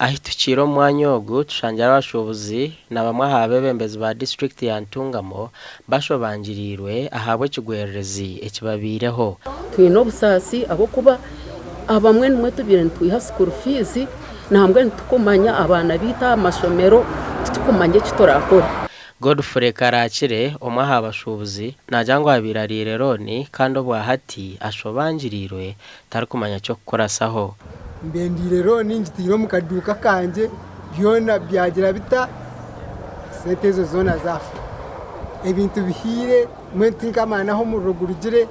Ahi tuhikiire omu mwanya ogu tushangire abashuubuzi na bamwe aha beebembezi ba disiturikiti ya Ntungamo bashobangiriirwe ahabw'ekigwererezi ekibabaireho. Twine obusaasi ahabw'okuba abamwe nimwo tubaire nitwiha school fees nambwenu titukumanya abaana baitu aha mashomero titukumanya eki turakore. Godfrey Karakire, omwe aha bashuubuzi naagira ngu abaire ariire looni kandi obwahati ashobangiriirwe tarikumanya ky'okukurasaho. Mbendiire looni ngitaire omu kaduuka kangye byona byagira bita sente ezo zoona zaafa. Ebintu bihiire mbwenu tinkamanya n'ahu omuriro gurugire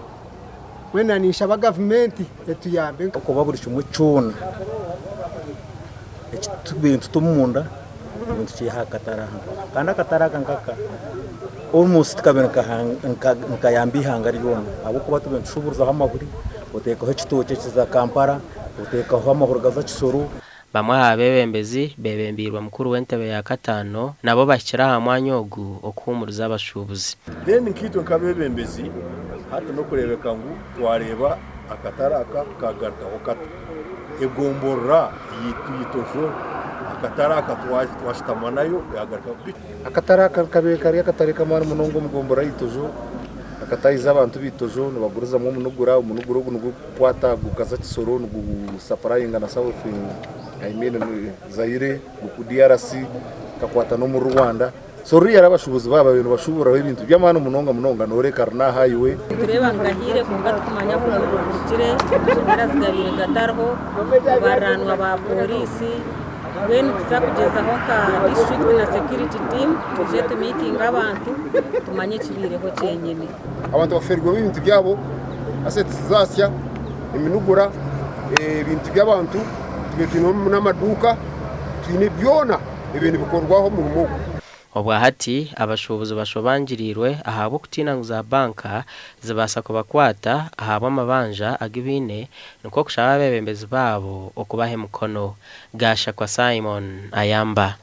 mbwenu ninshaba gavumenti etuyambe. Ahabw'okuba buri kimwe kyona eki tubaire nituta omunda nitukiiha aha katare aha kandi akatare aka nkaka almost kabaire nikayamba eihanga ryona ahabw'okuba tubaire nitushuuburizaho amahuri, oteekaho ekitookye kiza Kampala, oteekaho amahuri gaza Kisoro. Bamwe aha beebembezi beebembeirwe mukuru w'entebe ya kataano nabo bahikire aha mwanya ogu okuhuumuriza abashuubuzi. Then nkaitwe nk'abeebembezi hati n'okureebeka ngu twareeba akatare aka kagarukaho kata. Egomborora yaitu Itojo akatare aka twashutama nayo yagarukaho. Akatare aka kabaire kari akatare k'amaani munonga omu gomborora ya Itojo. Akatahiza abantu ba Itojo nibagurizamu omunugura, omunugura ogu nigukwata gukaza Kisoro nigusapurayinga na South I mean Zaire, DRC, gukakwata n'omuri Rwanda. So ruriya abashuubuzi baaba baabaire nibashuuburaho ebintu by'amaani munonga munonga nooreeba kari n'aha highway. Nitureeba ngu gahiire kwonka tikumanya ahu omuriro gurugire, amashanyarazi gabaire gatariho, bariraanwa ba pooriisi, mbwenu nituza kugyezaho nka disiturikiti na security team twije tumiitinge abantu tumanye ekibaireho kyenyine. Abantu bafeereirwe ebintu byabo, assets zaasya, eminugura, ebintu by'abantu, tubaire twine n'amaduuka, twine byona. Ebi nibikorwaho omurimo ogu. Obwahati abashuubuzi bashobangiriirwe ahabw'okutiina ngu za banka zibaasa kubakwata ahabw'amabanja agu baine nikwo kushaba abeebembezi baabo okubaha emikono. Gashakwa Simon, Ayamba.